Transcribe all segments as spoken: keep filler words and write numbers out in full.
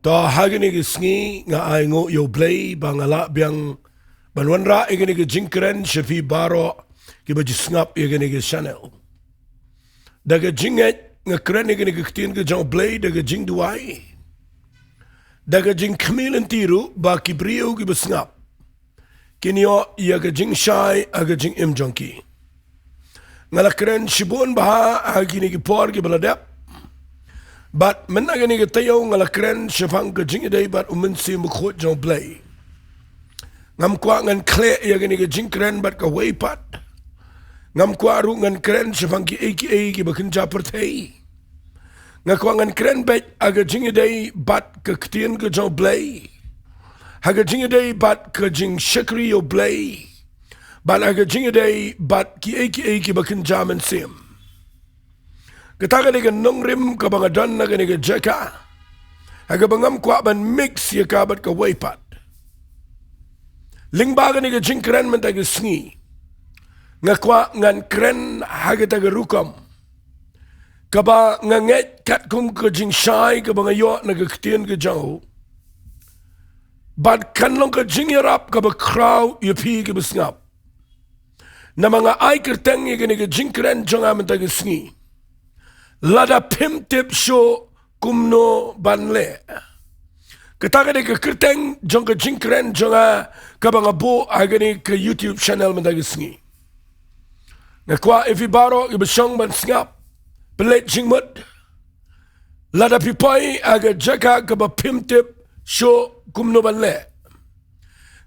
To ha kine ki sngi nga ai nguh ïa U Blei ba nga lah biang ban wanrah ïa kine ki jingkren sha phi baroh kiba ju sngap ïa kine ki channel. Da ka jingngeit nga kren ïa kine ki ktien ki jong U Blei da ka jingduwai, da ka jingkhmih lynti ruh ba ki briew kiba sngap kin ïoh ïa ka jingshai ha ka jingim jong ki. Nga la kren shibun bha ha kine ki por kiba la dep. Bad mynta kane ka taïew nga la kren shaphang ka jingïadei bad U Mynsiem Bakhuid jong U Blei. Ngam kwah ngan khleh ïa kane ka jingkren bad kawei pat. Ngam kwah ruh ngan kren shaphang kiei kiei kiba kynja pyrthei. Nga kwah ngan kren beit ha ka jingïadei bad ka ktien ka jong U Blei, ha ka jingïadei bad ka jingshakri ïa U Blei, bad ha ka jingïadei bad kiei kiei kiba kynja mynsiem. Kata ka dei ka nongrim kaba nga don na kane ka jaka, ha kaba ngam kwah ban mix ïa ka bad kawei pat. Lyngba kane ka jingkren mynta ka sngi, nga kwah ngan kren ha kata ka rukom kaba nga ngeit katkum ka jingshai kaba nga ïoh na ka ktien ka jong U, bad kan long ka jingïarap kaba khraw ïa phi kiba sngap. Namar nga ai kyrteng ïa kane ka jingkren jong nga mynta ka sngi, lada phim tip shuh kumno ban leh. Kata ka dei ka kyrteng jong ka jingkren jong nga kaba nga buh ha kane ka YouTube channel mynta ka sngi. Nga kwah ïa phi baroh kiba shong ban sngap, pynleit jingmut. Lada phi poi ha ka jaka kaba phim tip shuh kumno ban leh,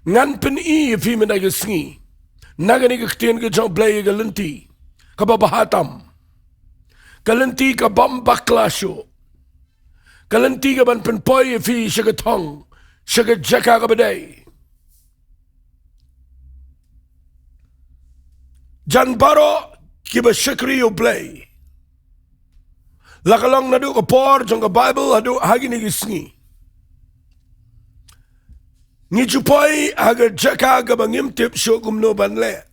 ngan pyni ïa phi mynta ka sngi na kane ka ktien ka jong U Blei ïa ka lynti kaba bha tam, ka lynti kabym bakla shuh, ka lynti kaban pynpoi ïa phi sha ka thong, sha ka jaka kaba dei. Jan baroh kiba shakri ïa U Blei, la ka long naduh ka por jong ka Baibl haduh ha kine ki sngi, ngi ju poi ha ka jaka kaba ngim tip shuh kumno ban leh.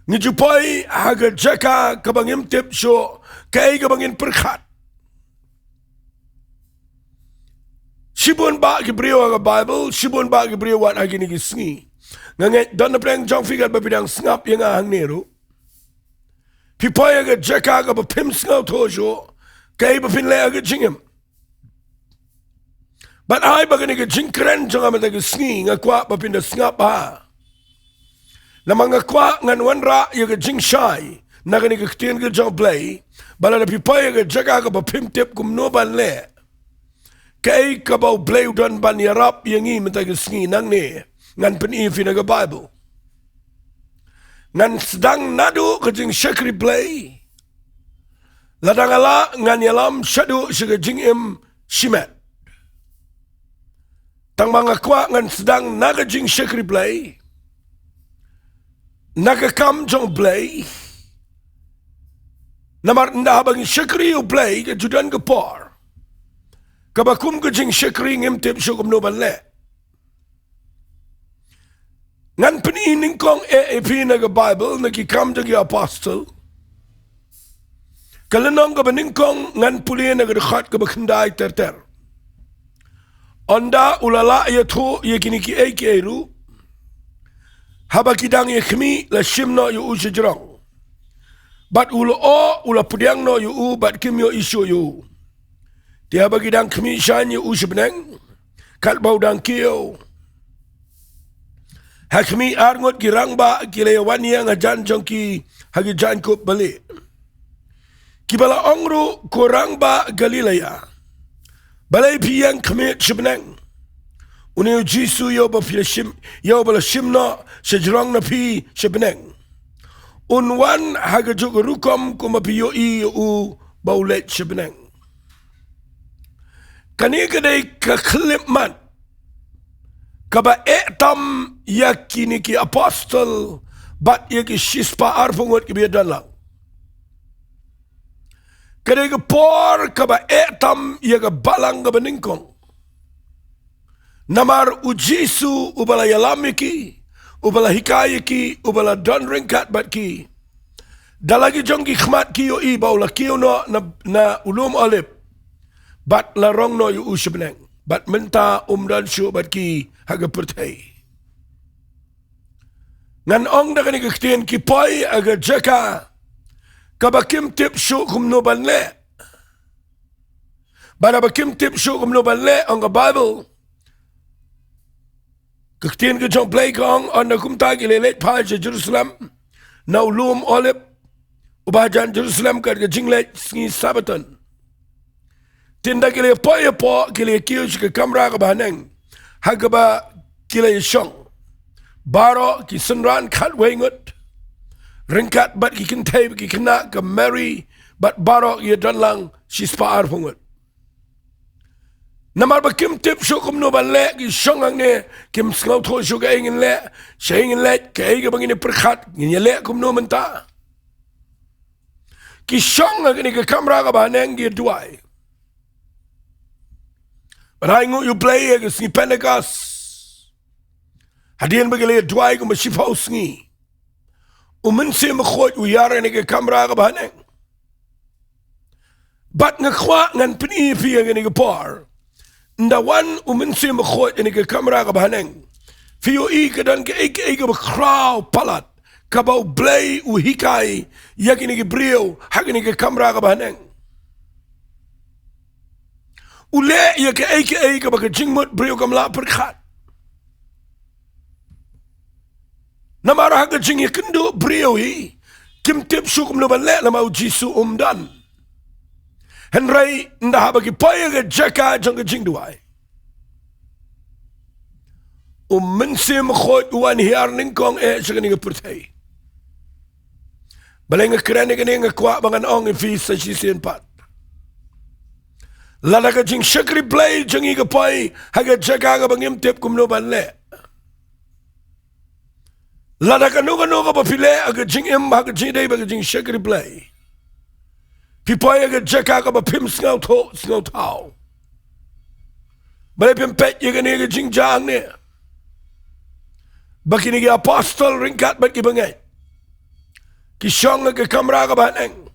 Ngi ju poi ha ka jaka kaba ngim tip shuh kaei kaba ngin pyrkhat. Shibun bah ki briew ha ka Baibl, shibun bah ki briew wat ha kine ki sngi. Nga ngeit don napdeng jong phi katba phi dang sngap ïa nga hangne ruh, phi poi ha ka jaka kaba phim sngewthuh shuh kaei ba phin leh ha ka jingim. Bad ai ba kane ka jingkren jong nga mynta ka sngi nga kwah ba phin da sngap bha. Namar nga kwah ngan wanrah ïa ka jingshai na kane ka ktien ka jong U Blei, ba lada phi poi ha ka jaka kaba phim tip kumno ban leh, kaei kaba U Blei u don ban ïarap ïa ngi mynta ka sngi nangne, ngan pyni ïa phi na ka Baibl. Ngan sdang naduh ka jingshakri Blei. Lada nga lah ngan ïalam shaduh sha ka jingim shimet. Tangba nga kwah ngan sdang na ka jingshakri Blei, na ka kam jong U Blei. Namar ynda haba ngi shakri ïa U Blei ka ju don ka por kaba kum ka jingshakri ngim tip shuh kumno ban leh. Ngan pyni nyngkong eh ïa phi na ka Baibl, na Ki Kam jong ki Apostol, ka lynnong kaba nyngkong, ngan pule na ka dkhot kaba khyndai ter ter. Ynda u la lah ïathuh ïa kine kiei kiei ruh, haba ki dang ïakhmih la shim noh ïa u sha jrong. Bad u lyoh u la pdiang noh ïa u bad kim ïohi shuh ïa u. Te haba ki dang khmih shaiñ ïa u sha bneng katba u dang kiew, ha khmih arngut ki rangbah ki la ïawan ïeng hajan jong ki ha ki jaiñkup balieh. Kiba la ong ruh, ko rangbah Galilea, balei phi ïeng khmih sha bneng? Une U Jisu ïa uba phi la shim, ïa uba la shim noh sha jrong na phi sha bneng, un wan ha kajuh ka rukom kumba phi ïohi ïa u ba u leit sha bneng. Kane ka dei ka khyllipmat kaba eh tam ïa kine ki apostol bad ïa ki shispah arphew ngut kiba ïadon lang. Ka dei ka por kaba eh tam ïa ka balang kaba nyngkong. Namar U Jisu uba la ïalam ïa ki, uba la hikai ïa ki, uba la don ryngkat bad ki, da la ki jong ki khmat ki ïohi ba u la kiew noh na, na u lum Olib. bad la rong noh ïa u sha bneng, bad mynta um don shuh bad ki ha ka pyrthei. Ngan ong da kane ka ktien, ki poi ha ka jaka kaba kim tip shuh kumno ban leh. Bad haba kim tip shuh kumno ban leh, ong ka Baibl, ka ktien ka jong U Blei ka ong, ynda kumta ki la leit phai sha Jerusalem na u lum Olib uba hajan Jerusalem kat ka jingleit sngi Sabbaton. Te ynda ki la poi hapoh, ki la kiew sha ka kamra kaba haneng ha kaba ki la shong, baroh ki synran khatwei ngut, ryngkat bad ki kynthei bad ki khynnah ka Mari, bad baroh ki ïadon lang shispah arphew ngut. Namar ba kim tip shuh kumno ban leh, ki shong hangne, kim sngewthuh shuh kaei ngin leh, shaei ngin leit, kaei kaba ngin ïa pyrkhat, ngin ïa leh kumno mynta. Ki shong ha kane ka kamra kaba haneng ki duwai. Bad ai nguh ïa U Blei, ha ka sngi Pentekost, hadien ba ki la duwai kumba shiphew sngi, U Mynsiem Bakhuid u hiar ha kane ka kamra kaba haneng. Bad nga kwah ngan pyni ïa phi ha kane ka por, ynda wan U Mynsiem Bakhuid ha kane ka kamra kaba haneng, phi ïohi ka don kaei kaei kaba khraw palat kaba U Blei u hikai ïa kine ki briew ha kane ka kamra kaba haneng. U leh ïa kaei kaei kaba ka jingmut briew kam lah pyrkhat. Namar ha ka jingïakynduh briew hi, kim tip shuh kumno ban leh namar U Jisu um don. Hynrei ynda haba ki poi ha ka jaka jong ka jingduwai, U Mynsiem Bakhuid u wan hiar nyngkong eh sha kane ka pyrthei. Balei nga kren ïa kane? Nga kwah ba ngan ong ïa phi sa shisien pat. Lada ka jingshakri Blei jong ngi ka poi ha ka jaka kaba ngim tip kumno ban leh, lada kano kano kaba phi leh ha ka jingim, ha ka jingdei bad ka jingshakri Blei, phi poi ha ka jaka kaba phim sngewthuh sngewthaw. Balei phim peit ïa kane ka jingjia hangne? Ba kine ki apostol ryngkat bad ki bangeit ki shong ha ka kamra kaba haneng.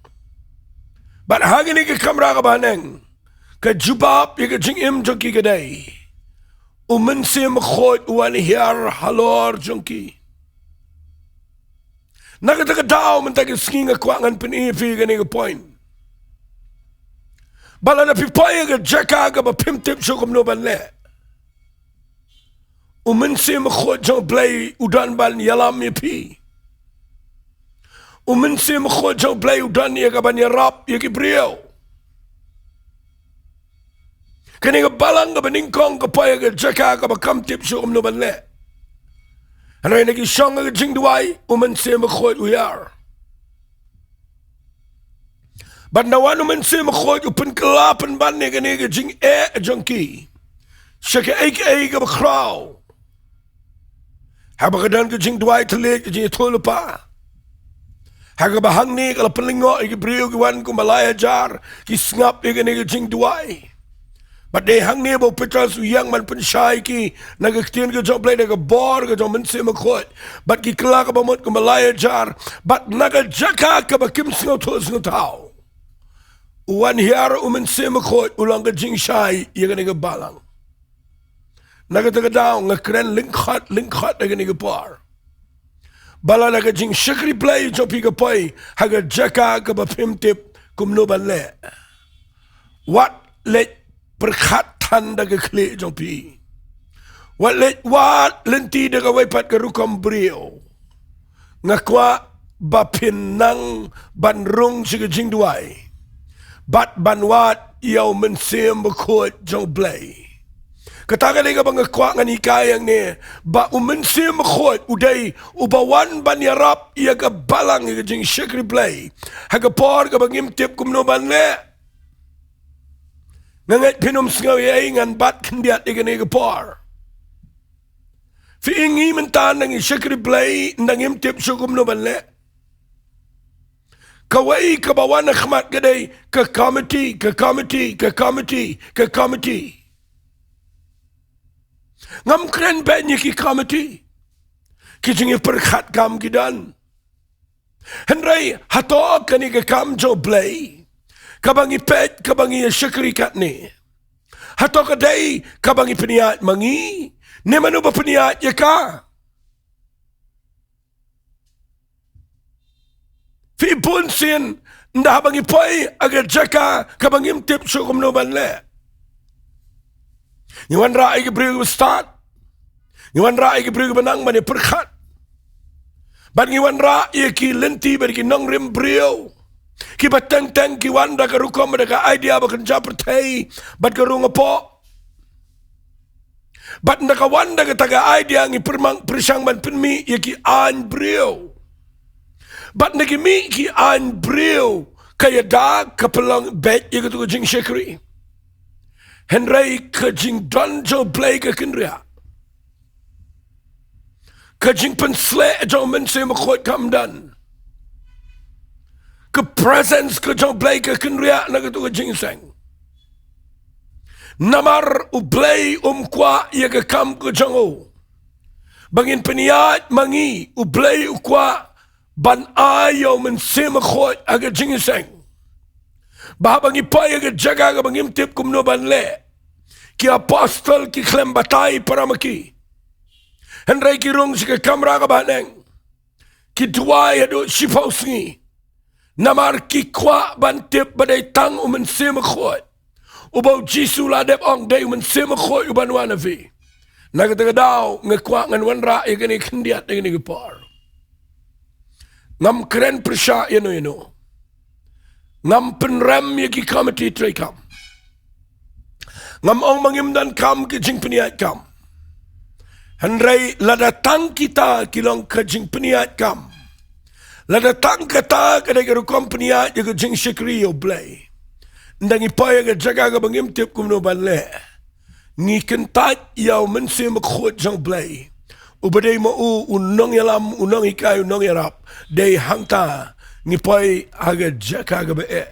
Bad ha kane ka kamra kaba haneng ka jubab ïa ka jingim jong ki ka dei, U Mynsiem Bakhuid u wan hiar halor jong ki. Na kata ka daw mynta ka sngi nga kwah ngan pyni ïa phi kane ka point. Ba lada phi poi ha ka jaka kaba phim tip shuh kumno ban leh, U Mynsiem Bakhuid jong U Blei u don ban ïalam ïa phi. U Mynsiem Bakhuid jong U Blei u don ïa kaban ïarap ïa ki briew. Kane ka balang kaba nyngkong ka poi ha ka jaka kaba kam tip shuh kumno ban leh. Hynrei ynda ki shong ha ka jingduwai, U Mynsiem Bakhuid u hiar. Bad ynda wan U Mynsiem Bakhuid u pynkylla pynban ïa kane ka jingeh jong ki sha kaei kaei kaba khraw. Haba ka don ka jingduwai thylliej, ka jingïathuhlypa, ha kaba hangne ka la pynlyngngoh ïa ki briew ki wan kumba lai hajar ki sngap ïa kane ka jingduwai. Bad dei hangne ba u Petros u ïeng ban pynshai ki na ka ktien ka jong U Blei da ka bor ka jong U Mynsiem Bakhuid. Bad ki kylla kaba mut kumba lai hajar. Bad na ka jaka kaba kim sngewthuh sngewthaw, u wan hiar U Mynsiem Bakhuid u long ka jingshai ïa kane ka balang. Na kata ka daw nga kren lyngkot lyngkot ha kane ka por, ba lada ka jingshakri Blei jong phi ka poi ha ka jaka kaba phim tip kumno ban leh, wat leit pyrkhat than da ka khlieh jong phi. Wat leit wad lynti da kawei pat ka rukom briew. Nga kwah ba phin nang ban rung sha ka jingduwai bad ban wad ïa U Mynsiem Bakhuid jong U Blei. Kata ka dei kaba nga kwah ngan hikai hangne, ba U Mynsiem Bakhuid u dei uba wan ban ïarap ïa ka balang, ïa ka jingshakri Blei ha ka por kaba ngim tip kumno ban leh. Nga ngeit phin ym sngew ïa ei ngan bat khyndiat ïa kane ka por. Phi i, ngi mynta ngi shakri Blei, ngi ngim tip shuh kumno ban leh. Kawei kaba wan ha khmat ka dei ka committee, ka committee, ka committee, ka committee. Ngam kren beiñ ïa ki committee. Ki jingïapyrkhat kam ki don. Hynrei hato kane ka kam jong U Blei kaba ngi peit, kaba ngi ïa shakri katne, Hato ka dei kaba ngi pynïaid ma ngi, ne mano ba pynïaid ïa ka? Phi bunsien, ynda haba ngi poi ha ka jaka kaba ngim tip shuh kumno ban leh, ngi wanrah ïa ki briew ba stad. Ngi wanrah ïa ki briew ba nang ban ïa pyrkhat. Bad ngi wanrah ïa ki lynti bad ki nongrim briew kiba teng teng ki wan da ka rukom, da ka idea ba kynja pyrthei bad ka rung hapoh. Bad ynda ka wan da kata ka idea, ngi pyrmang pyrshang ban pynmih ïa ki aiñ briew. Bad ynda ki mih ki aiñ briew, ka ïada ka pynlong beit ïa katu ka jingshakri. Hynrei ka jingdon jong U Blei ka kynriah. Ka jingpynsleh jong U Mynsiem Bakhuid kam don. Ka presence ka jong U Blei ka kynriah na katu ka jingïaseng. Namar U Blei um kwah ïa ka kam ka jong u ba ngin pynïaid ma ngi. U Blei u kwah ban ai ïa U Mynsiem Bakhuid ha ka jingïaseng, ba haba ngi poi ha ka jaka kaba ngim tip kumno ban leh, ki apostol ki khlem batai para ma ki. Hynrei ki rung sha ka kamra kaba haneng, ki duwai haduh shiphew sngi. Namar ki kwah ban tip ba dei tang U Mynsiem Bakhuid, uba U Jisu la dep ong, dei U Mynsiem Bakhuid uban wan ha phi. Na kata ka daw nga kwah ngan wanrah ïa kane khyndiat ïa kane ka por. Ngam kren pyrshah ïano ïano. Ngam pynrem ïa ki komiti treikam. Ngam ong ba ngim donkam ki jingpynïaid kam. Hynrei lada tang kita ki long ka jingpynïaid kam, lada tang kata ka dei ka rukom pynïaid ïa ka jingshakri ïa U Blei, ynda ngi poi ha ka jaka kaba ngim tip kumno ban leh, ngi kyntait ïa U Mynsiem Bakhuid jong U Blei, uba dei ma u u nongïalam, u nonghikai, u nongïarap. Dei hangta ngi poi ha ka jaka kaba eh.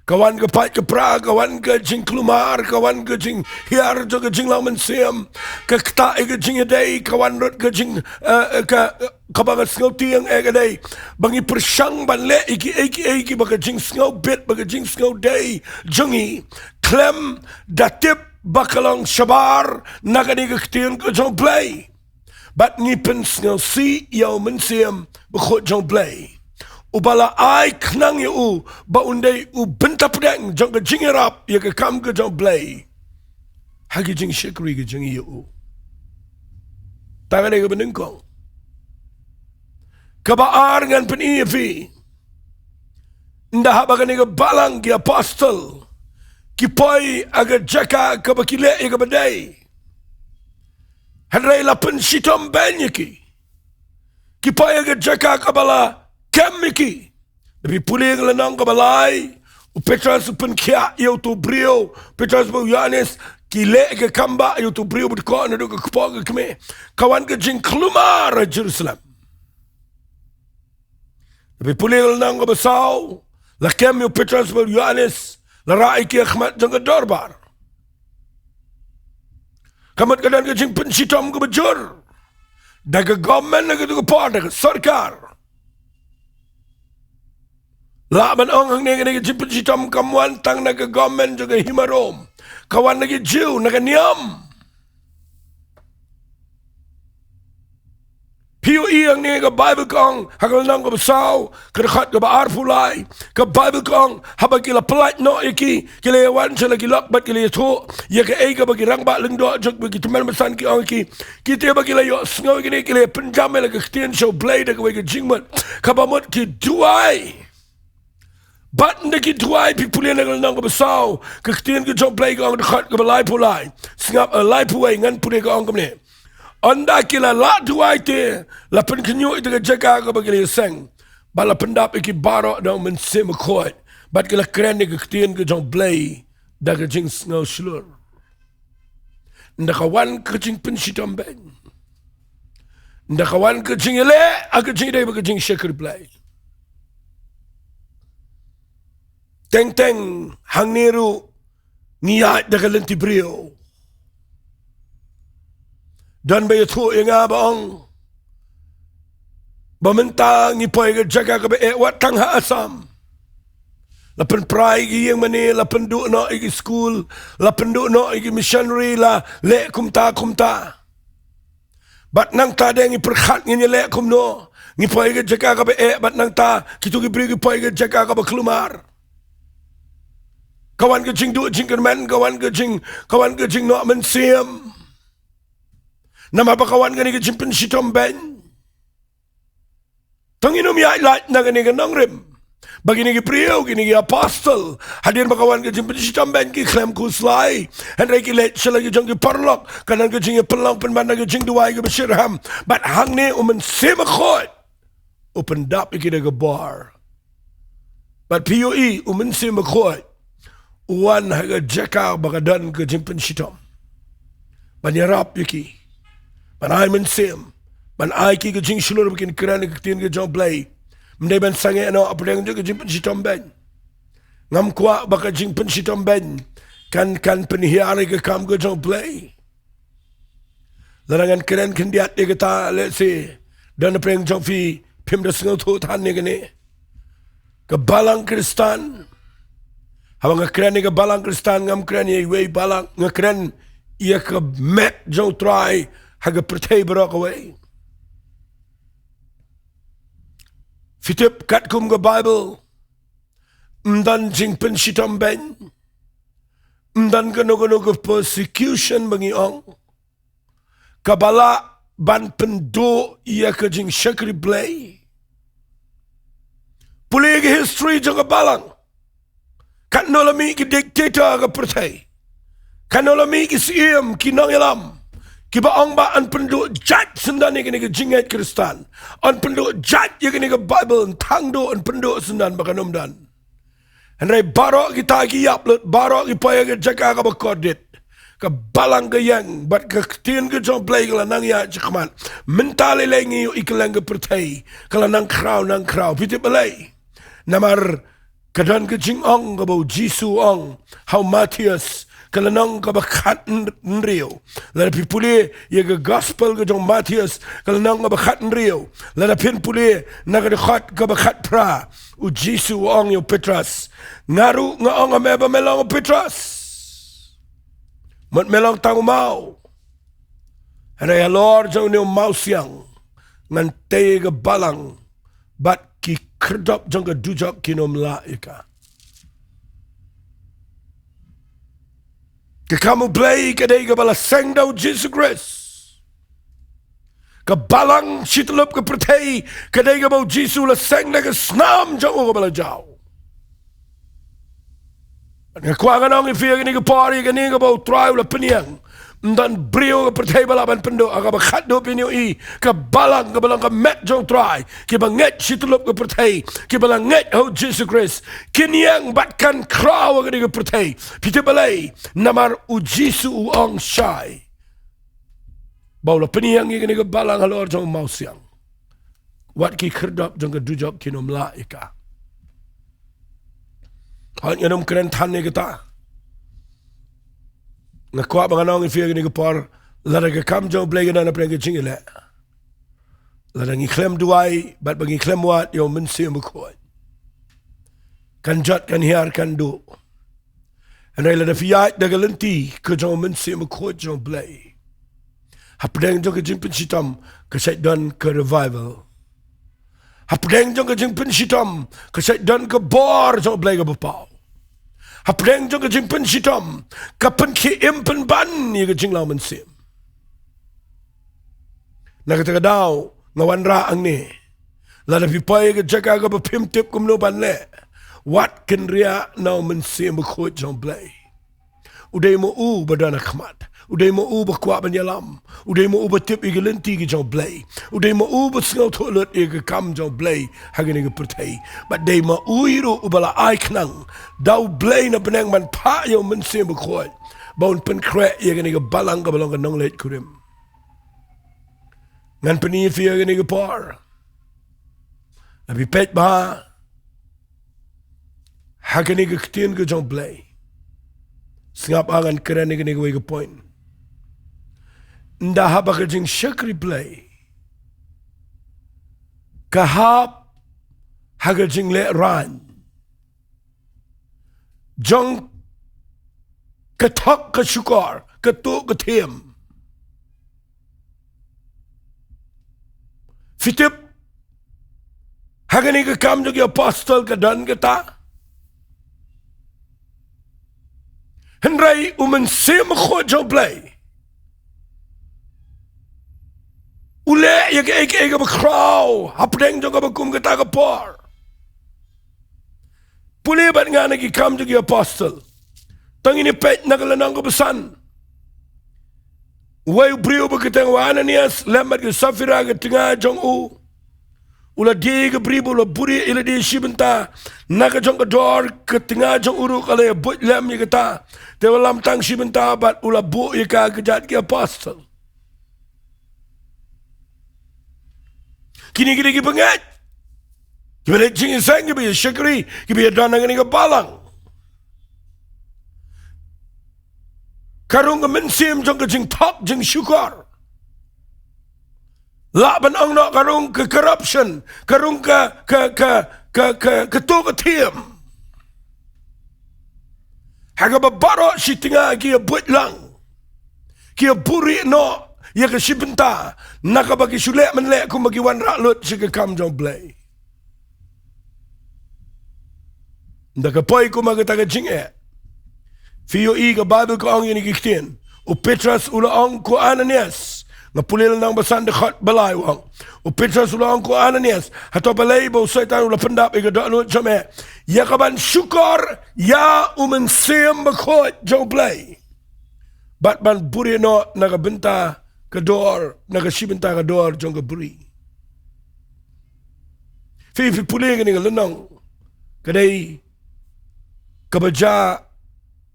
Ka wan ka pait ka pra, ka wan ka jingkulmar, ka wan ka jinghiar jong ka jinglong mynsiem, ka ktah ïa ka jingïadei, ka wan ruh ka jing, eh, ka, kaba nga sngewthuh ïa ka dei ba ngi pyrshang ban leh ïa kiei kiei kiba ka jingsngewbit bad ka jingsngewdei jong ngi khlem da tip ba ka long shabar na kane ka ktien ka jong U Blei. Bad ngi pynsngewsih ïa U Mynsiem Bakhuid jong U Blei, uba la ai khnang ïa u ba un dei u bynta pdeng jong ka jingïarap ïa ka kam ka jong U Blei ha ki jingshakri ka jong ngi ïa u. Tang kane kaba nyngkong. Kaba ar, ngan pyni ïa phi, ynda haba kane ka balang ki apostol ki poi ha ka jaka kaba ki leh ïa kaba dei, hynrei la pynshitom beiñ ïa ki. Ki poi ha ka jaka kaba la kem ïa ki. Lada phi pule ka lynnong kaba lai, u Petros u pynkhiah ïa uto u briew, Petros bad u Ïohannes, ki leh ka kam ba ïa uto u briew ba dkoh naduh ka kpoh ka kmie. Ka wan ka jingkulmar ha Jerusalem. Lada phi pule ka lynnong kaba saw, la kem ïa u Petros bad u Ïohannes, la rah ïa ki ha khmat jong ka dorbar. Ka mut ka don ka jingpynshitom kaba jur da ka government, na katu ka por da ka sorkar. Lah ban ong hangne kane ka jingpynshitom kam wan tang na ka government jong ka hima Rom. Ka wan na ki Jiw, na ka niam. Phi ïohi hangne ka Baibl ka ong ha ka lynnong kaba saw, ka dkhot kaba arphew lai, ka Baibl ka ong haba ki la pyllait noh ïa ki, ki la ïa wan sha la ki lok bad ki la ïathuh ïa kaei kaba ki rangbah lyngdoh jong ki, ba ki tymmen basan ki ong ïa ki. Ki te ba ki la ïohsngew ïa kine, ki la ïa pynjam ïa la ka ktien sha U Blei da kawei ka jingmut kaba mut ki duwai. Bad ynda ki duwai, phi pule na ka lynnong kaba saw, ka ktien ka jong U Blei ka ong, dkhot kaba laiphew lai. Sngap, eh, laiphew wei, ngan pule, ka ong kumne. Ynda ki la lah duwai te, la pynkhynñiuh ïa ka jaka kaba ki la ïaseng, bad la pyndap ïa ki baroh da U Mynsiem Bakhuid, bad ki la kren ïa ka ktien ka jong U Blei da ka jingsngew shlur. Ynda ka wan ka jingpynshitom beiñ, ynda ka wan ka jingïaleh ha ka jingïadei bad ka jingshakri Blei, teng teng hangne ruh ngi ïaid da ka lynti briew. Don ba ïathuh ïa nga ba ong ba mynta ngi poi ha ka jaka kaba eh, wat tang ha Assam. La pynpra ïa ki ïing mane, la pynduh noh ïa ki skul, la pynduh noh ïa ki missionary, la leh kumta kumta. Bad nangta de ngi pyrkhat ngin ïaleh kumno. Ngi poi ïa ka jaka kaba eh, bad nangta kito ki briew ki poi ïa ka jaka kaba khlumar. Ka wan ka jingduh jingkyrmen, ka wan ka jing, ka wan ka jingnoh mynsiem. Namar ba ka wan kane ka jingpynshitom beiñ. Tang ngin ym ïaid lait na kane ka nongrim. Ba kine ki briew, kine ki apostol, hadien ba ka wan ka jingpynshitom beiñ ki khlem khuslai. Hynrei ki leit sha la ki jong ki paralok, ka don ka jingïapynlong pynban na ka jingduwai kaba shitrhem. Bad hangne u Mynsiem Bakhuid u pyndap ïa ki da ka bor. Bad phi ïohi u Mynsiem Bakhuid u wan ha ka jaka ba ka don ka jingpynshitom. Ban ïarap ïa ki. Ban ai mynsiem. Ban ai ki ka jingshlur ba kin kren ïa ka ktien ka jong U Blei. Ym dei ban sangeh noh hapdeng jong ka jingpynshitom beiñ. Ngam kwah ba ka jingpynshitom beiñ kan, kan pynhiar ïa ka kam ka jong U Blei. Lada ngan kren khyndiat ïa kata, let's say, don hapdeng jong phi, phim da sngewthuh than ïa kane. Ka balang Khristan. Haba nga kren ïa ka balang Khristan, ngam kren ïa iwei i balang, nga kren ïa ka met jong U Trai ha ka pyrthei baroh kawei. Phi tip katkum ka Baibl, ym don jingpynshitom beiñ. Ym don kano kano ka persecution ba ngi ong kaba lah ban pynduh ïa ka jingshakri Blei. Pule ïa ka history jong ka balang. Katno la mih ki dictator ha ka pyrthei. Katno la mih ki siem, ki nongïalam. Kiba ong ba yn pynduh jait syndon ïa kane ka jingngeit Khristan. Yn pynduh jait ïa kane ka Baibl, yn thang duh, yn pynduh syndon ba kan ym don. Hynrei baroh kita ki ïap lut, baroh ki poi ha ka jaka kaba kordit. Ka balang ka ïeng, bad ka ktien ka jong U Blei ka la nang ïaid shakhmat. Mynta lei lei ngi ïohi kylleng ka pyrthei ka la nang khraw, nang khraw. Phi tip balei? Namar ka don ka jingong kaba U Jisu u ong ha u Mathaios, ka lynnong kaba khathynriew. Lada phi pule ïa ka gospel ka jong u Mathaios, ka lynnong kaba khathynriew. Lada phin pule na ka dkhot kaba khatphra, U Jisu u ong ïa u Petros, nga ruh nga ong ha me ba me long u Petros. Mut me long tang u maw. Hynrei halor jong une u mawsiang ngan tei ïa ka balang, bad ki khyrdop jong ka dujok kin ym lah ïa ka. Ka kam U Blei ka dei kaba la seng da U Jisu Khrist. Ka balang shityllup ka pyrthei ka dei kaba U Jisu u la seng da ka snam jong u kaba la jaw. Nga kwah ngan ong ïa phi ha kane ka por, ïa kane kaba U Trai u la pynïeng. Ym don briew ha ka pyrthei ba lah ban pynduh, ha kaba khatduh phin ïohi ka balang kaba long ka met jong U Trai, kiba ngeit shityllup ka pyrthei, kiba la ngeit ha U Jisu Khrist, kin ïeng bad kan khraw ha kane ka pyrthei. Phi tip balei? Namar U Jisu u ong shai ba u la pynïeng ïa kane ka balang halor jong u mawsiang. Wat ki khyrdop jong ka dujok kin ym lah ïa ka. Hooid, ngan ym kren than ïa kata. Nga kwah ba ngan ong ïa phi ha kane ka por, lada ka kam jong U Blei ka don hapdeng ka jingïaleh, lada ngi khlem duwai bad ba ngi khlem wad ïa U Mynsiem Bakhuid, kan jot, kan hiar, kan duh. Hynrei lada phi ïaid da ka lynti ka jong U Mynsiem Bakhuid jong U Blei, hapdeng jong ka jingpynshitom ka shait don ka revival. Hapdeng jong ka jingpynshitom ka shait don ka bor jong U Blei kaba paw. Hapdeng jong ka jingpynshitom ka pynkhie im pynban ïa ka jinglong mynsiem. Na kata ka daw nga wanrah hangne, lada phi poi ha ka jaka kaba phim tip kumno ban leh, wat kynriah na U Mynsiem Bakhuid jong U Blei. U dei ma u ba don ha khmat. U dei ma u ba kwah ban ïalam. U dei ma u ba tip ïa ki lynti ki jong U Blei. U dei ma u ba sngewthuh lut ïa ka kam jong U Blei ha kane ka pyrthei. Bad dei ma u hi ruh uba la ai khnang da U Blei na bneng ban phah ïa U Mynsiem Bakhuid ba un pynkhreh ïa kane ka balang kaba long ka nongleit kurim. Ngan pyni ïa phi ha kane ka por, lada phi peit bha ha kane ka ktien ka jong U Blei. Sngap, ngan kren ïa kane kawei ka point. Ynda haba ka jingshakri Blei ka hap ha ka jinglehrain, jong ka thok ka shukor, ka tuh ka thiem. Phi tip, ha kane ka Kam jong ki Apostol ka don kata. Hynrei u Mynsiem Bakhuid jong U Blei u leh ïa kaei kaei kaba khraw hapdeng jong kaba kum kata ka por. Pule bad nga na ki Kam jong ki Apostol. Tang ngin ïa peit na ka lynnong kaba san. Uwei u briew ba kyrteng u Ananias lem bad ka Saphira ka tnga jong u. U la die ka bri bad u la buhrieh ïa lade shi bynta na ka jong ka dor, ka tnga jong u ruh ka la ïa buit lem ïa kata. Te u lam tang shi bynta bad u la buh ïa ka ha kjat ki Apostol. Kine ki dei ki bangeit, kiba leit jingïaseng, kiba ïa shakri, kiba ïa don ha kane ka balang. Ka rung ka mynsiem jong ka jingthok jingshukor. Lah ban ong noh ka rung ka corruption, ka rung ka, ka, ka, ka, ka, ka tuh ka thiem. Ha kaba baroh shi tnga ki ïa buit lang, ki ïa buhrieh noh ïa ka shi bynta na kaba ki shu leh mynleh kumba ki wanrah lut sha ka Kam jong U Blei. Ynda ka poi kum ha kata ka jingeh, phi ïohi ka Baibl ka ong ïa kine ki ktien. U Petros u la ong, ko Ananias, nga pule lynnong ba san dkhot ba lai, u ong, u Petros u la ong, ko Ananias, hato balei ba u Soitan u la pyndap ïa ka dohnud jong me ïa ka ban shukor ïa u Mynsiem Bakhuid jong U Blei bad ban buhrieh noh na ka bynta ka dor, na ka shi bynta ka dor jong ka bri? Phi, phi pule kane ka lynnong, ka dei kaba jia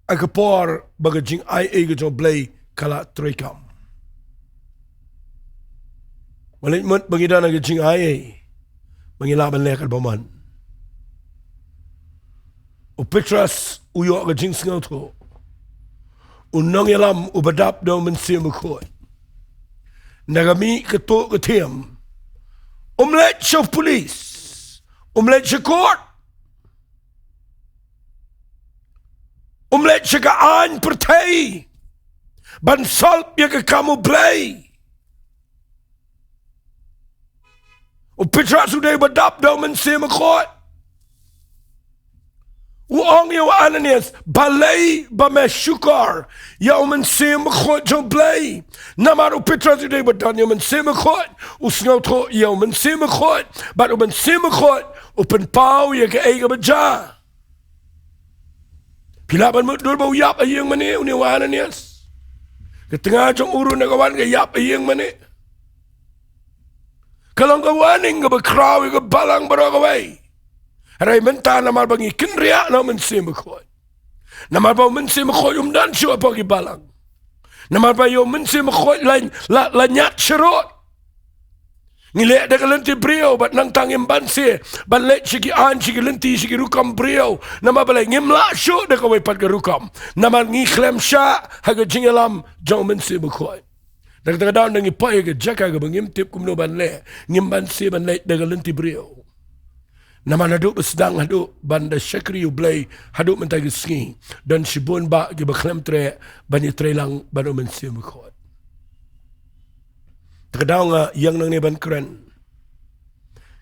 ha ka por ba ka jingai ei ka jong U Blei ka la treikam. Wat leit mut ba ngi don ha ka jingai ei ba ngi lah ban leh katba mon. U Petros u ïoh ka jingsngewthuh. U nongïalam uba dap da u Mynsiem Bakhuid, na ka mih ka tuh ka thiem, um leit sha u pulis, um leit sha court, um leit sha ka aiñ pyrthei ban solve ïa ka kam U Blei. U Petros u dei uba dap da u Mynsiem Bakhuid. U ong ïa u Ananias, balei ba me shukor ïa u Mynsiem Bakhuid jong U Blei? Namar u Petros u dei uba don ïa u Mynsiem Bakhuid, u sngewthuh ïa u Mynsiem Bakhuid, bad u Mynsiem Bakhuid u pynpaw ïa kaei kaba jia. Phi lah ban mutdur ba u ïap ha ïing mane une u Ananias? Ka tnga jong u ruh na ka wan ka ïap ha ïing mane. Ka long ka warning kaba khraw ïa ka balang baroh kawei. Hynrei mynta namar ba ngi kynriah na u Mynsiem Bakhuid, namar ba u Mynsiem Bakhuid um don shuh hapoh ki balang, namar ba ïa u Mynsiem Bakhuid la, la, la ñiad sharud. Ngi leh da ka lynti briew bad nangta ngim banse ban leit sha ki aiñ, sha ki lynti, sha ki rukom briew. Namar balei? Ngim lah shuh da kawei pat ka rukom, namar ngi khlem shah ha ka jingïalam jong u Mynsiem Bakhuid. Da kata ka daw, ynda ngi poi ha ka jaka kaba ngim tip kumno ban leh, ngim banse ban leit da ka lynti briew. Namar naduh ba sdang haduh ban da shakri U Blei haduh mynta ka sngi, don shibun bah kiba khlem treh ban ïatreilang bad u Mynsiem Bakhuid. Te ka daw nga ïeng nangne ban kren.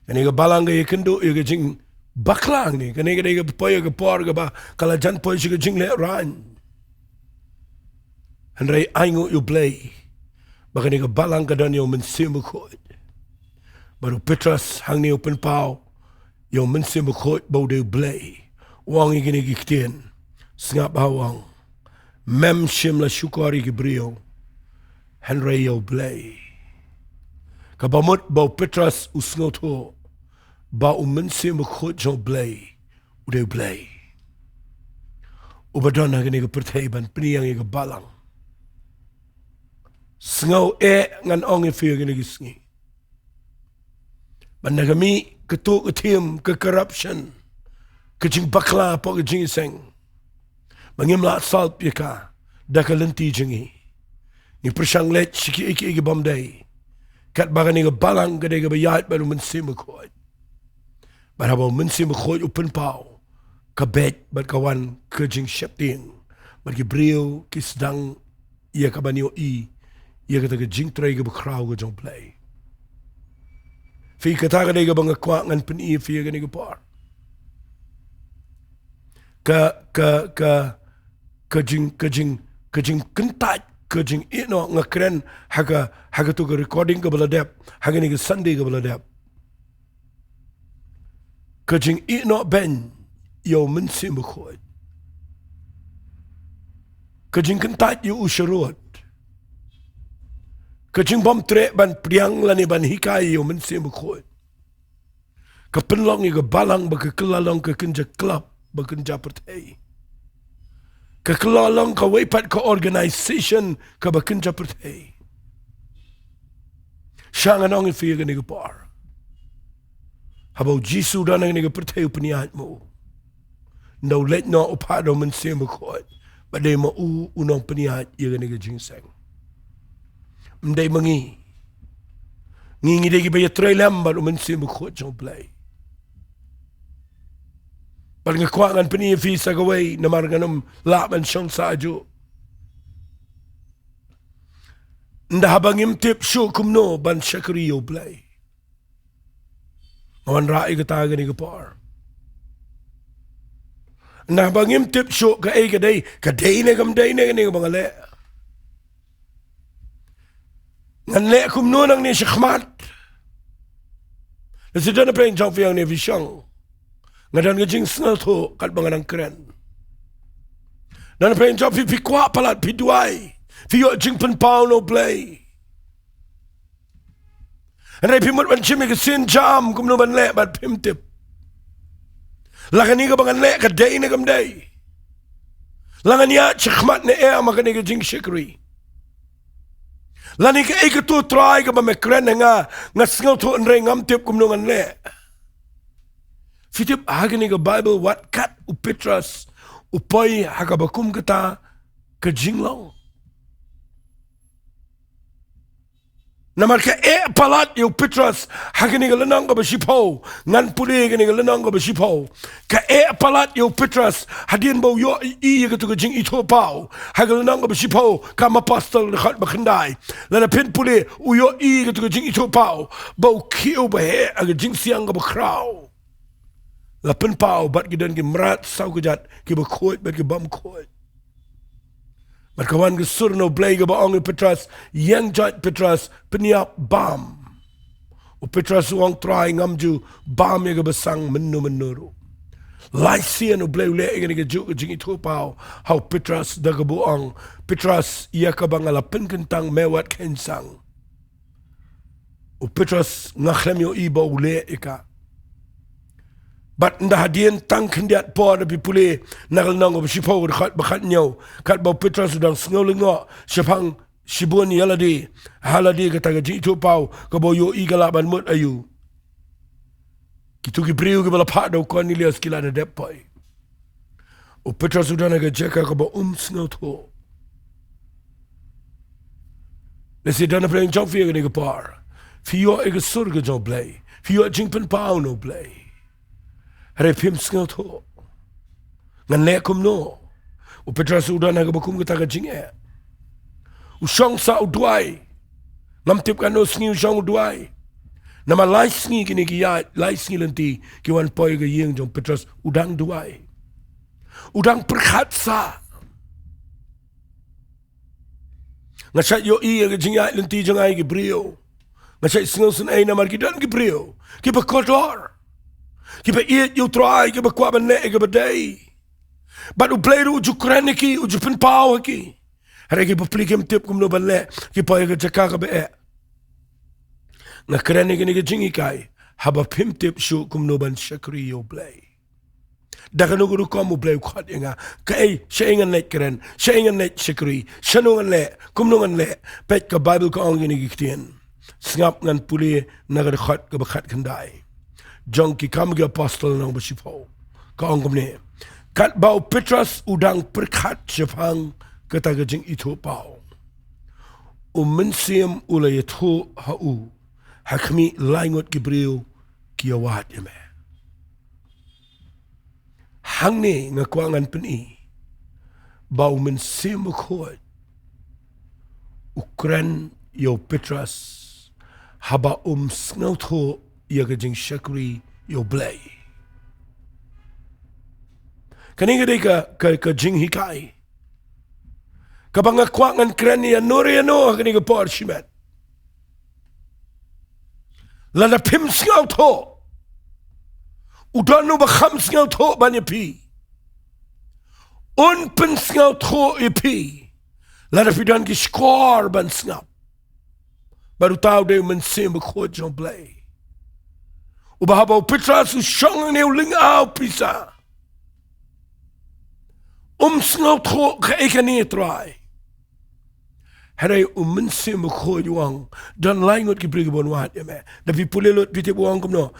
Kane ka balang ka ïakynduh ïa ka jingbakla hangne. Kane ka dei ka poi ha ka por kaba ka la jan poi sha ka jinglehraiñ. Hynrei ainguh ïa U Blei ba kane ka balang ka don ïa u Mynsiem Bakhuid. Bad u Petros hangne u pynpaw ïa u Mynsiem Bakhuid ba u dei U Blei. U ong ïa kine ki ktien. Sngap ba u ong, mem shym la shukor ïa ki briew, hynrei ïa U Blei. Kaba mut ba u Petros u sngewthuh ba u Mynsiem Bakhuid jong U Blei u dei U Blei uba don ha kane ka pyrthei ban pynïeng ïa ka balang. Sngew eh ngan ong ïa phi ha kane ka sngi, ba na ka mih ka tuh ka thiem, ka corruption, ka jingbakla hapoh ka jingïaseng, ba ngim lah solve ïa ka da ka lynti jong ngi. Ngi pyrshang leit sha kiei kiei ki bym dei. Katba kane ka balang ka dei kaba ïaid bad u Mynsiem Bakhuid. Bad haba u Mynsiem Bakhuid u pynpaw, ka beit bad ka wan ka jingsheptieng, bad ki briew ki sdang ïa ka ban ïohi ïa kata ka jingtrei kaba khraw ka jong U Blei. Phi, kata ka dei kaba nga kwah ngan pyni ïa phi ïa kane ka por. Ka, ka, ka, ka jing, ka jing, ka jingkyntait, ka jingïehnoh, nga kren ha ka, ha kato ka recording kaba la dep ha kane ka Sunday kaba la dep. Ka jingïehnoh beiñ ïa U Mynsiem Bakhuid. Ka jingkyntait ïa u sharud. Ka jingbymtreh ban pdiang lane ban hikai ïa U Mynsiem Bakhuid. Ka pynlong ïa ka balang ba ka kylla long ka kynja club ba kynja pyrthei. Ka kylla long kawei pat ka organization kaba kynja pyrthei. Sha ngan ong ïa phi ïa kane ka por, haba U Jisu u don ha kane ka pyrthei u pynïaid ma u. Ynda u leit noh u phah da U Mynsiem Bakhuid, ba dei ma u u nongpynïaid ïa kane ka jingïaseng. Ym dei ma ngi. Ngi, ngi dei kiba ïatrei lem bad U Mynsiem Bakhuid jong U Blei. Bad nga kwah ngan pyni ïa phi sa kawei namar ngan ym lah ban shong sah ajuh. Ynda haba ngim tip shuh kumno ban shakri ïa U Blei, nga wanrah ïa kata ha kane ka por. Ynda haba ngim tip shuh kaei ka dei, ka dei ne kam dei ne kane kaba nga leh. Ngan leh kumno nangne shakhmat? Lehse don napdeng jong phi hangne phi shong, nga don ka jingsngewthuh katba nga dang kren. Don napdeng jong phi, phi kwah palat, phi duwai, phi ïoh jingpynpaw na U Blei. Hynrei phi mut ban shim ïa ka sienjam kumno ban leh bad phim tip. La kane kaba ngan leh ka dei ne kam dei? La ngan ïaid shakhmat ne em ha kane ka jingshakri? Lane kaei kato, Trai, kaba me kren ha nga, nga sngewthuh hynrei ngam tip kumno ngan leh? Phi tip, ha kane ka Baibl wat kat u Petros u poi ha kaba kum kata ka jinglong. Namar ka eh palat ïa u Petros ha kane ka lynnong kaba shiphew, ngan pule kane ka lynnong kaba shiphew. Ka eh palat ïa u Petros hadien ba u ïohi ïa kato ka jingithuhpaw ha ka lynnong kaba shiphew, Kam Apostol dkhot ba khyndai. Lada phin pule, u ïohi ïa kato ka jingithuhpaw ba u khiew ba heh ha ka jingsiang kaba khraw. La pynpaw bad ki don ki mrad saw kjat, kiba khuid bad ki bym khuid. Bad ka wan ka sur na U Blei kaba ong ïa u Petros, ïeng joit Petros, pynïap bam. U Petros u ong, Trai, ngam ju bam ïa kaba sang mynno mynno ruh. Lai sien U Blei u leh ïa kane kajuh ka jingithuhpaw ha u Petros da kaba u ong, Petros, ïa kaba nga la pynkyntang me wat kheiñ sang. U Petros nga khlem ïohi ba u leh ïa ka. Bad ynda hadien tang khyndiat por, da phi pule na ka lynnong kaba shiphew, dkhot ba khathynñiew, katba u Petros u dang sngew lyngngoh shaphang shibun ïa lade ha lade kata ka jingithuhpaw kaba u ïohi ka lah ban mut aïu, kito ki briew kiba la phah da u Kornelios ki la da dep poi. U Petros u don ha ka jaka kaba um sngewthuh. Lehse don napdeng jong phi ha kane ka por, phi ïoh ïa ka sur ka jong U Blei, phi ïoh jingpynpaw na U Blei, hynrei phim sngewthuh. Ngan leh kumno? U Petros u don ha kaba kum kata ka jingeh. U shong sah u duwai. Ngam tip katno sngi u shong u duwai. Namar lai sngi kine ki ïaid, lai sngi lynti ki wan poi ha ka ïing jong u Petros, u dang duwai. U dang pyrkhat sah. Nga shait ïohi ïa ka jingïaid lynti jong nga ïa ki briew. Nga shait sngewsynei namar ki don ki briew kiba kordor, kiba ïeit ïa u Trai, kiba kwah ban leh ïa kaba dei. Bad U Blei ruh u ju kren ha ki, u ju pynpaw ha ki. Hynrei ki bapli kim tip kumno ban leh, ki poi ha ka jaka kaba eh. Nga kren ïa kane ka jinghikai haba phim tip shuh kumno ban shakri ïa U Blei. Da kano ka rukom U Blei u khot ïa nga. Kaei, shaei ngan leit kren, shaei ngan leit shakri, shano ngan leh, kumno ngan leh? Peit, ka Baibl ka ong kine ki ktien. Sngap, ngan pule na ka dkhot kaba khatkhyndai jong Ki Kam ki Apostol lynnong ba shiphew. Ka ong kumne: Katba u Petros u dang pyrkhat shaphang kata ka jingithuhpaw, U Mynsiem u la ïathuh ha u, ha khmih lai ngut ki briew ki ïawad ïa me. Hangne nga kwah ngan pyni ba u Mynsiem Bakhuid u kren ïa u Petros haba um sngewthuh ïa ka jingshakri ïa u Blei. Kane ka dei ka, ka, ka jinghikai kaba nga kwah ngan kren ïano re ïano ha kane ka por shimet. Lada phim sngewthuh, u don uba kham sngewthuh ban ïa phi. Un pynsngewthuh ïa phi lada phi don ki shkor ban sngap. Bad uta u dei u Mynsiem Bakhuid jong u Blei, uba haba u Petros u shong hangne u lyngngoh pisa, um sngewthuh kaei kane, Trai. Hynrei u Mynsiem Bakhuid u ong, don lai ngut ki briew kiba wan wad ïa me. Da phi pule lut phi tip u ong kumno.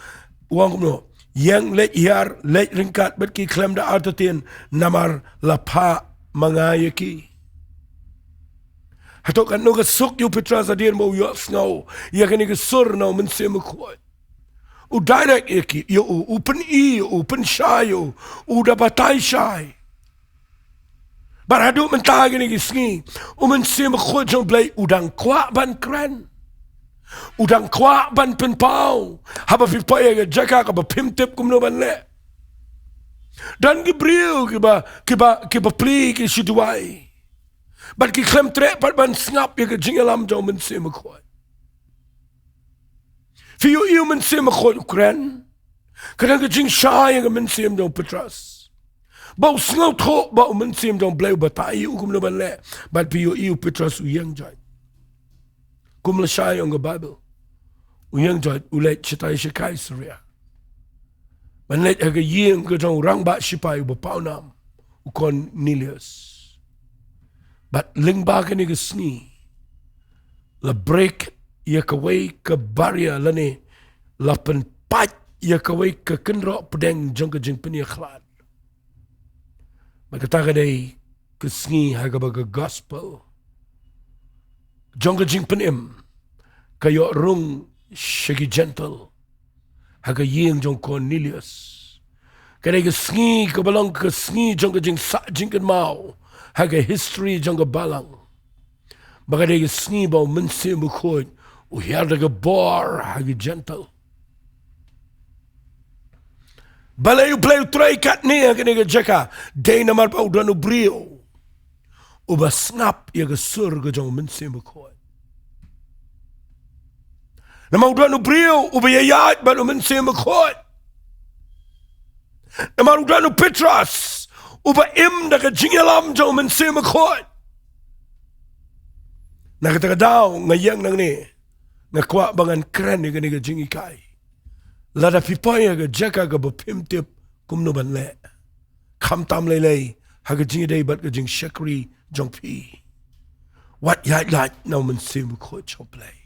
U ong kumno? Ïeng, leit hiar, leit ryngkat bad ki khlem da artatien, namar la phah ma nga ïa ki. Hato katno ka suk ïa u Petros hadien ba u ïohsngew ïa kane ka sur na u Mynsiem Bakhuid. U direct ïa ki, ïa u, u pyni ïa u, u pynshai ïa u, u da batai shai. Bad haduh mynta kine ki sngi, u Mynsiem Bakhuid jong u Blei u dang kwah ban kren. U dang kwah ban pynpaw. Haba phi poi ha ka jaka kaba phim tip kumno ban leh, don ki briew kiba, kiba, kiba plie ki shu duwai. Bad ki khlem treh pat ban sngap ïa ka jingïalam jong u Mynsiem Bakhuid. Phi ïohi u Mynsiem Bakhuid u kren. Ka dang ka jingshai ïa ka mynsiem jong u Petros, ba u sngewthuh ba u Mynsiem jong u Blei u batai ïa u kumno ban leh. Bad phi ïohi u Petros u ïeng joit. Kum lashai ong ka Baibl, u ïeng joit, u leit shatai sha Kaisaria. Ban leit ha ka ïing ka jong u rangbah shipai uba pawnam, u Kornelius. Bad lyngba kane ka sngi, la break ïa kawei ka barrier lane la pynpait ïa kawei ka kynroh pdeng jong ka jingpynïakhlad. Bad kata ka dei ka sngi ha kaba ka gospel jong ka jingpynim ka ïoh rung sha ki Gentile ha ka ïing jong u Kornelius. Ka dei ka sngi kaba long ka sngi jong ka jingsah jingkynmaw ha ka history jong ka balang. Ba ka dei ka sngi ba u Mynsiem Bakhuid u hiar da ka bor ha ki Gentile. Balei u Blei u trei katne ha kane ka jaka? Dei namar ba u don u briew uba sngap ïa ka sur ka jong u Mynsiem Bakhuid. Namar u don u briew uba ïaid bad u Mynsiem Bakhuid. Namar u don u Petros uba im da ka jingïalam jong u Mynsiem Bakhuid. Na kata ka daw nga ïeng nangne, nga kwah ba ngan kren ïa kane ka jinghikai. Lada phi poi ha ka jaka kaba phim tip kumno ban leh, khamtam lei lei ha ka jingïadei bad ka jingshakri jong phi, wat ïaid lait na u Mynsiem Bakhuid jong u Blei.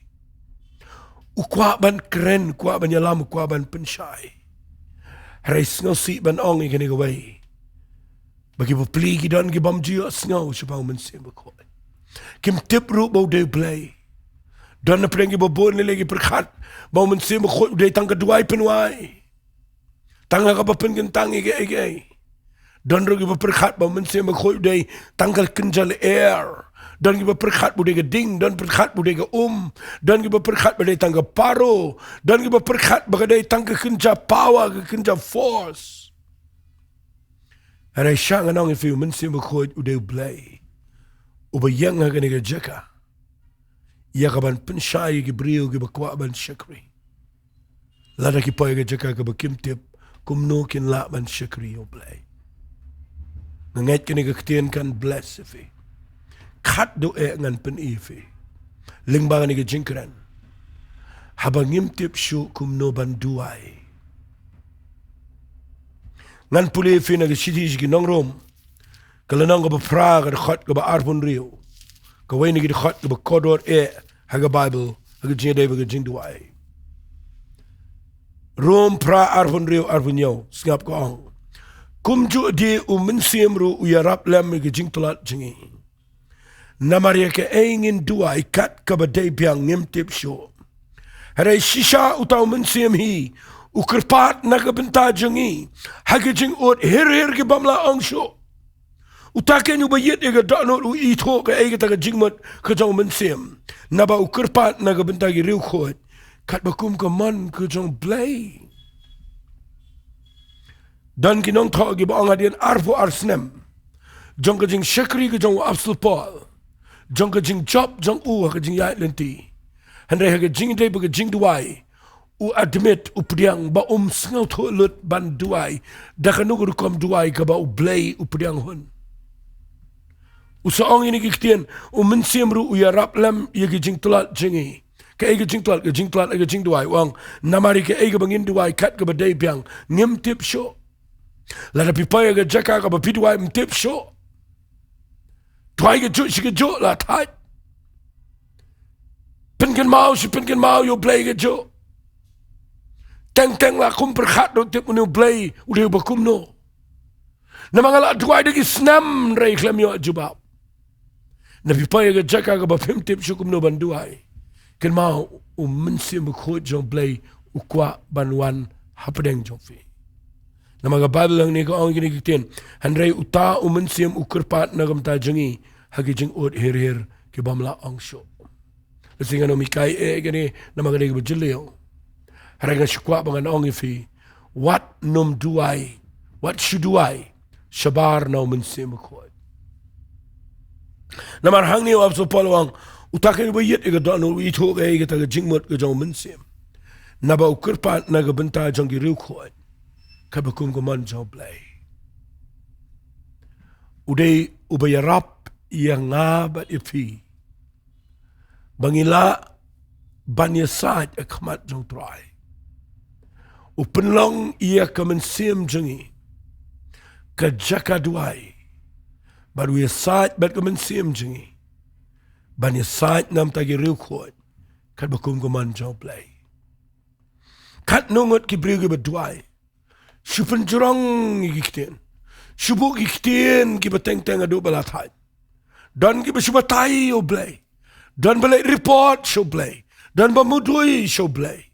U kwah ban kren, u kwah ban ïalam, u kwah ban pynshai. Hynrei sngewsih ban ong ïa kane kawei, ba kiba plie ki don ki bym ju ïohsngew shaphang u Mynsiem Bakhuid. Kim tip ruh ba u dei u Blei. Don na pdeng kiba bun lei lei ki pyrkhat ba u Mynsiem Bakhuid u dei tang ka duwai pynwai, tang ha kaba pynkyntang ïa kiei kiei. Don ruh kiba pyrkhat ba u Mynsiem Bakhuid u dei tang ka kynja lyer. Don kiba pyrkhat ba u dei ka ding, don pyrkhat ba u dei ka um. Don kiba pyrkhat ba dei tang ka paro. Don kiba pyrkhat ba ka dei tang ka kynja power, ka kynja force. Hynrei sha ngan ong ïa phi, u Mynsiem Bakhuid u dei u Blei uba ïeng ha kane ka jaka ïa ka ban pynshai ïa ki briew kiba kwah ban shakri. Lada ki poi ha ka jaka kaba kim tip kumno kin lah ban shakri ïa u Blei. Nga ngeit kane ka ktien kan bless ïa phi. Khatduh eh ngan pyni ïa phi lyngba kane ka jingkren, haba ngim tip shuh kumno ban duwai. Ngan pule ïa phi na ka shithi sha ki nong Rom, ka lynnong kaba phra, ka dkhot kaba arphew hynriew. Kawei na ki dkhot kiba kordor eh ha ka Baibl ha ka jingïadei bad ka jingduwai. Rom phra, arphew hynriew, arphew hynñiew, sngap ka ong: Kumjuh de u Mynsiem ruh u ïarap lem ïa ka jingtlot jong ngi. Namar ïa kaei ngin duwai kat kaba dei biang ngim tip shuh. Hynrei shisha uta u Mynsiem hi u kyrpad na ka bynta jong ngi ha ki jingud hir hir ki bym lah ong shuh. Uta keiñ uba ïit ïa ka dohnud u ithuh kaei kata ka jingmut ka jong u Mynsiem, naba u kyrpad na ka bynta ki riewkhuid katba kum ka mon ka jong u Blei. Don ki nongthoh kiba ong hadien arphew ar snem jong ka jingshakri ka jong u Apostol Paul, jong ka jingjop jong u ha ka jingïaid lynti, hynrei ha ka jingdei bad ka jingduwai, u admit, u pdiang ba um sngewthuh lut ban duwai da kano ka rukom duwai kaba u Blei u pdiang hun. U sa ong ïa kine ki ktien, u Mynsiem ruh u ïarap lem ïa ki jingtlot jong ngi. Kaei ka jingtlot? Ka jingtlot ïa ka jingduwai. U ong, namar ïa kaei kaba ngin duwai kat kaba dei biang, ngim tip shuh. Lada phi poi ha ka jaka kaba phi duwai, ym tip shuh. Duwai kajuh shi kajuh la thait. Pynkynmaw shi pynkynmaw ïa u Blei kajuh. Teng teng la kum pyrkhat ruh, tip une u Blei u dei uba kumno. Namar nga la duwai da ki snem hynrei khlem ïoh jubab. Lada phi poi ha ka jaka kaba phim tip shuh kumno ban duwai, kynmaw, u Mynsiem Bakhuid jong u Blei u kwah ban wan hapdeng jong phi. Namar ka Baibl hangne ka ong ïa kine ki ktien, hynrei uta u Mynsiem u kyrpad na ka bynta jong ngi ha ki jingud hir hir ki bym lah ong shuh. Lehse ngan ym hikai eh ïa kane namar ka dei kaba jylliew. Hynrei nga shu kwah ba ngan ong ïa phi, wat nym duwai, wat shu duwai shabar na u Mynsiem Bakhuid. Namar hangne u Apostol Paul u ong, uta keiñ uba ïit ïa ka dohnud u ithuh kaei kata ka jingmut ka jong u Mynsiem, naba u kyrpad na ka bynta jong ki riewkhuid katba kum ka mon jong u Blei. U dei uba ïarap ïa nga bad ïa phi ba ngin lah ban ïasaid ha khmat jong u Trai. U pynlong ïa ka mynsiem jong ngi ka jaka duwai, bad u ïasaid bad ka mynsiem jong ngi ban ïasaid na ka bynta ki riewkhuid katba kum ka mon jong u Blei. Katno ngut ki briew kiba duwai, shu pynjrong ïa ki ktien, shu buh ki ktien kiba teng teng haduh ba la thait. Don kiba shu batai ïa u Blei, don ba leit report sha u Blei, don ba mudui sha u Blei.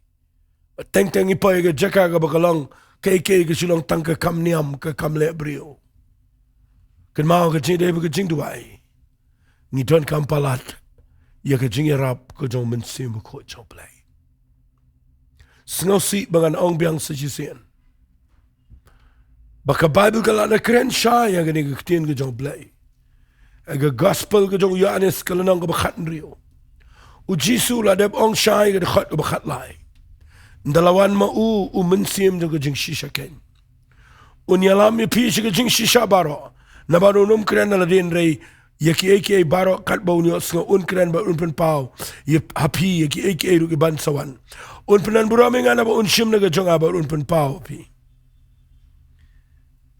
Teng teng ngi poi ha ka jaka kaba ka long kaei kaei ka shu long tang ka kam niam, ka kam leh briew. Kynmaw, ka jingdei bad ka jingduwai, ngi donkam palat ïa ka jingïarap ka jong u Mynsiem Bakhuid jong u Blei. Sngewsih ba ngan ong biang sa shisien ba ka Baibl ka la da kren shai ïa kane ka ktien ka jong u Blei. Ha ka Gospel ka jong u Ïoannis ka lynnong kaba khathynriew, u Jisu u la dep ong shai ha ka dkhot kaba khatlai, ynda la wan ma u u Mynsiem jong ka jingshisha keiñ, un ïalam ïa phi sha ka jingshisha baroh. Naba un ym kren na lade hynrei ïa kiei kiei baroh katba un ïohsngew un kren bad un pynpaw ïa, ha phi ïa kiei kiei ruh kiban sa wan. Un pyndonburom ïa nga naba un shim na ka jong nga bad un pynpaw ha phi.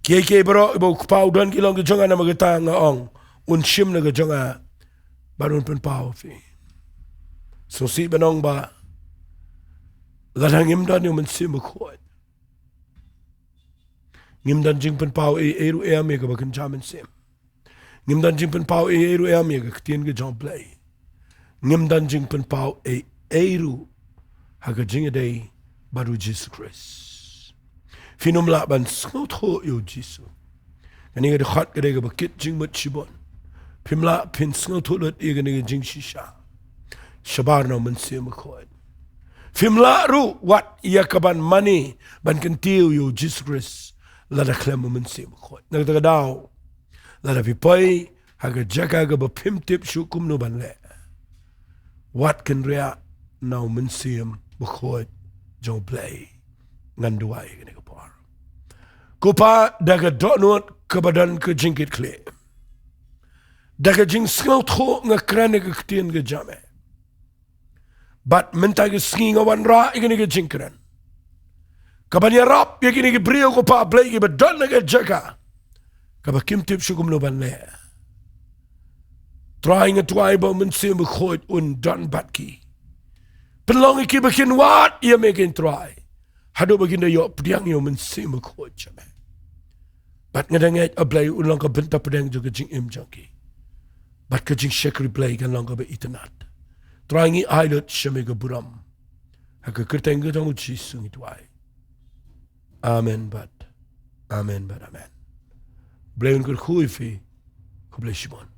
Kiei kiei baroh ba u Kpa u don ki long ki jong nga, namar kata nga ong, un shim na ka jong nga bad un pynpaw ha phi. Sngewsih ban ong ba lada ngim don ïa u Mynsiem Bakhuid, ngim don jingpynpaw ei ei ruh em ïa kaba kynja mynsiem. Ngim don jingpynpaw ei ei ruh em ïa ka ktien ka jong u Blei. Ngim don jingpynpaw ei ei ruh ha ka jingïadei bad u Jisu Khrist. Phim lah ban sngewthuh ïa u Jisu. Kane ka dkhot ka dei kaba kit jingmut shibun. Phim lah phin sngewthuh lut ïa kane ka jingshisha shabar na u Mynsiem Bakhuid. Phim lah ruh wat ïa kaban mane ban kyntiew ïa u Jisu Khrist lada khlem u Mynsiem Bakhuid. Na kata ka daw, lada phi poi ha ka jaka kaba phim tip shuh kumno ban leh, wat kynriah na u Mynsiem Bakhuid jong u Blei. Ngan duwai kane ka por. Ko Pa, da ka dohnud kaba don ka jingkitkhlieh, da ka jingsngewthuh nga kren ïa ka ktien ka jong me. Bad mynta ka sngi nga wanrah ïa kane ka jingkren kaban ïarap ïa kine ki briew, ko Pa Blei, kiba don ha ka jaka kaba kim tip shuh kumno ban leh. Trai, nga duwai ba u Mynsiem Bakhuid un don bad ki. Pynlong ïa ki ba kin wad ïa me, ko Trai, haduh ba kin da ïoh pdiang ïa u Mynsiem Bakhuid jong me. Bad nga da ngeit, A Blei, un long ka bynta pdeng jong ka jingim jong ki. Bad ka jingshakri Blei kan long kaba itynnad. Trai, ngi ai lut sha me ka burom. Ha ka kyrteng ka jong u Jisu ngi duwai. Amen bad amen bad amen. Blei un kyrkhu ïa phi. Khublei shibun.